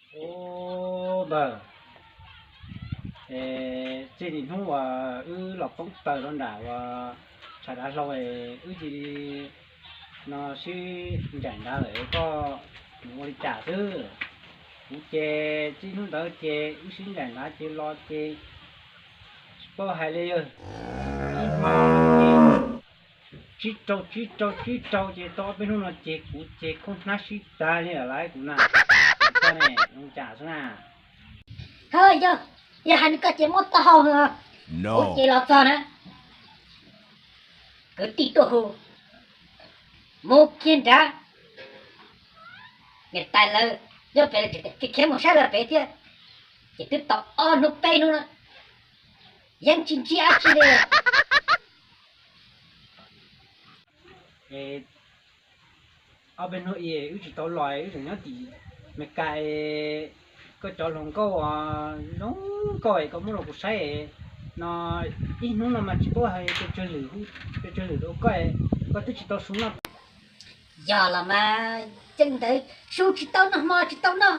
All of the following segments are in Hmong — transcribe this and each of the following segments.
Ub, npawg, es txij li hnub uas wb los poob plaws rau nram uas tshav dav hlau, wb cia li no sib ncaim nrad lawm, koj mus ua li cas xwb? Kuv ces txij hnub ntawd ces wb sib ncaim nrad ces los ces tsis paub hais li yog, ib hnub ces tsib rau tsib rau tsib rau ces tau ob peb hnub no ces kuv ces khaub hnab sib tag li lawm kuv na. Koj ne, zoo cas xwb na? Yog, yog hais li koj ces muab taub hau, kuv ces los txog na, kwv tij tuaj hu, mus kiag nrad, niam tais lawv nyob pem lawv tseem khiav mus saib lawv pem thiab, ces twb tau ob hnub peb hnub na, yeej tsis ntsib dab tsi li. Ob peb hnub wb tsis tau los, wb tseem nyob tim Meskas, koj cov hluas nkauj zoo nkauj koj muab rau kuv saib no, ib hnub no mas tsis paub hais pes tsawg lwm, pes tsawg lwm rau koj, koj twb tsis tau su noj. Yog los mas, ceeb ntawd su tsis tau noj hmo tsis tau noj,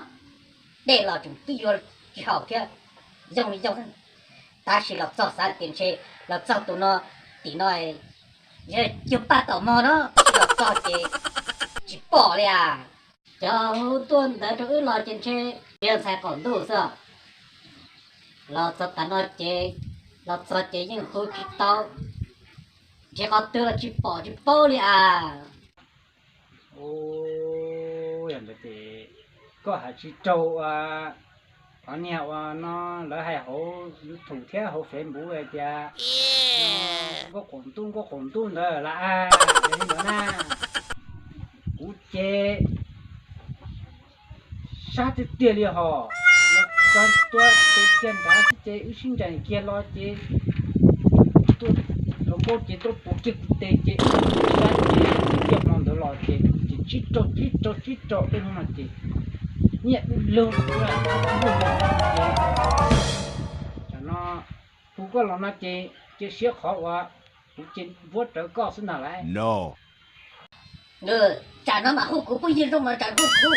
dej los tseem twb yuav tsis haum thiab, yooj li yooj. Tab sis los txog xav tias ntshe los txog tus no, tim no yog cuag paj taum mog no, tab sis los txog ces tsis pom li as. Cov hu tuaj ntawd rau wb los ces ntshe yog ntxhais qaum ntuj xwb. Los txog tas no ces, los txog ces yeej hu tsis tau, ntshe qhov twg los tsis pom tsis paub li as. Ub, yog ntawd ces koj hais tsis raug ua qhov niag uas no lawv hais hauv YouTube thiab hauv Facebook hais tias nkauj qaum ntuj nkauj qaum ntuj ntawd lawm as, yog li ntawd na. Kuv ces sab tiag tiag li hos, los txog tuaj tes kiag nrad xwb ces wb sib ncaim kiag los ces tuaj, hluas nkauj ces tuaj puag kiag kuv tes ces sab ces tib kiag hmo ntawd los ces kuv ces tsib rau tsib rau tsib rau peb hnub no ces nyiaj ib lug, ib lug ces tam no hu koj los no ces cia siab qhov uas kuv ces vuab rawv koj xwb ntag lauj. Tsam no mam hu kuv phooj ywg zoo no tsam hu kuv,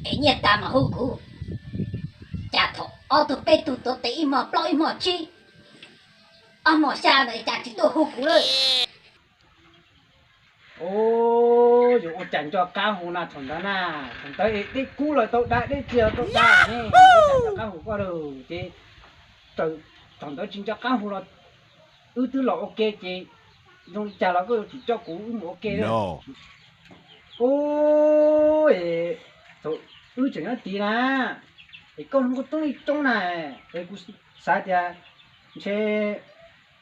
es nyiaj tas mam hu kuv. Cas thaum ob tug peb tug tuav tes ib hmo plaub ib hmo tsib, ob hmo xya ntawd cas tsis tuaj hu kuv lawm. Ub, yuav ua cas nco qab hu na thaum ntawd na, thaum ntawd dej kub los tau da dej txiag los tau da ne, ua cas nco qab hu koj lawm ces thaum ntawd tsis nco qab hu los wb twb los ua ke ces zoo li cas los koj yuav tsum coj kuv wb mus ua ke. Ub, thaum wb tseem nyob tid na, es koj hlub kuv toob li coob na, es kuv xav tias ntshe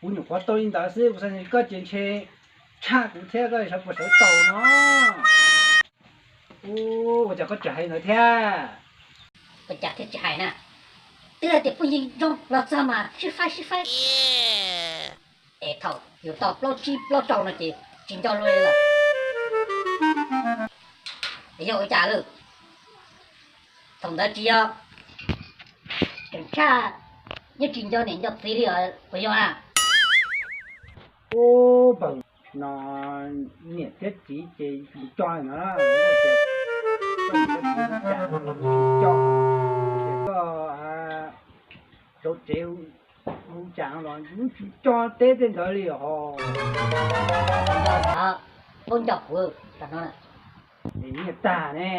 kuv nyuam qhuav tau li ntawd xwb, kuv xav tias koj ces ntshe tshaj kuv thiab koj sawv puas sawv tau no. Ub, ua cas koj tsis hais ntawd thiab? Ua cas thiaj tsis hais na? Twb hais tias phooj ywg zoo los txog mas sib faib sib faib. Es thaum yus tau plaub tsib plaub rau no ces tsis nco luag li lawm. Yog ua cas lawm? Thaum ntawd tsis yog tseem tshaj, yeej tsis nco niam nco txiv li puas yog na? Ub, npawg, no niam thiab txiv ces tsis nco no, ces koj rau tsev hu cas no los tsis nco teb tej ntawd li hos. Paub nco kuv tam no, niam tag ne,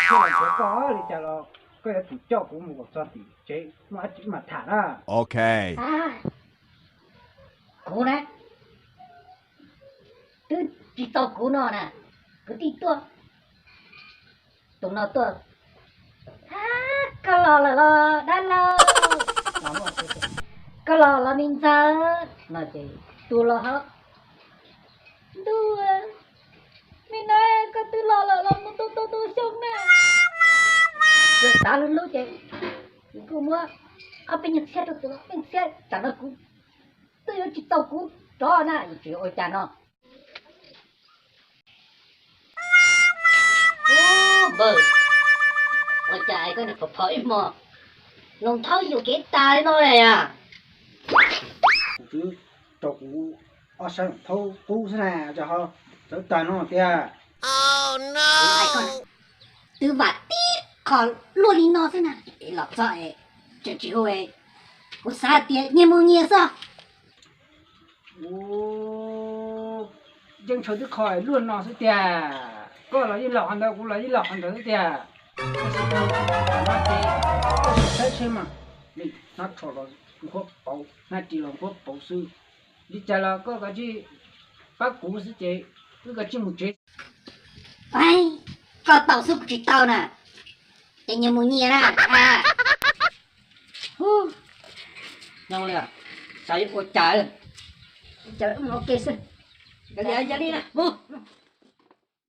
thiaj los nrhiav koj li cas los koj yuav tsum coj kuv mus kom txog tim tsev muaj dab tsi mam tham na. Kuv na, twb tsis tau kuv no na, kwv tij tuaj, tus no tuaj, koj los lawm los dab laug, koj los los me ntxawg no ces tus los ho, ntuj, me na, koj twb los lawm los mus tau tau tu xyoo na. Txav lub lub ces kuj muab ob peb nyuag txhiab rau tus los, peb txhiab tam no kuv twb yuav tsis tau kuv rov na, yuav tsis ua cas no. Ub, npawg, ua cas es koj niam phom phom ib hmo, Loos Thaub yuam kev tas li no na yom? Kuv twb rau kuv ob sab Loos Thaub qub xwb na, cas ho txawv tag no tiag. Twb vam tib qhov luaj li no xwb na, es los txog es tseem tsis hu es, kuv xav hais tias nyias mus nyias xwb. Ua, yeej tshaj twb qhov luaj no xwb tiag, koj los yeej los qhov ntawd, kuv los yeej los qhov ntawd xwb tiag. Koj sim saib seb mas, hnab tsho los nqhuab pauv, hnab ris los nqhuab pauv xwb. Li cas los koj kav tsij pab kuv xwb ces wb kav tsij mus tsev. Koj tau xwb kuv tsis tau na, ces nyias mus nyias na. Nyob li, xav yuav ua cas, ua cas mus ua ke xwb. Yog li na, mus.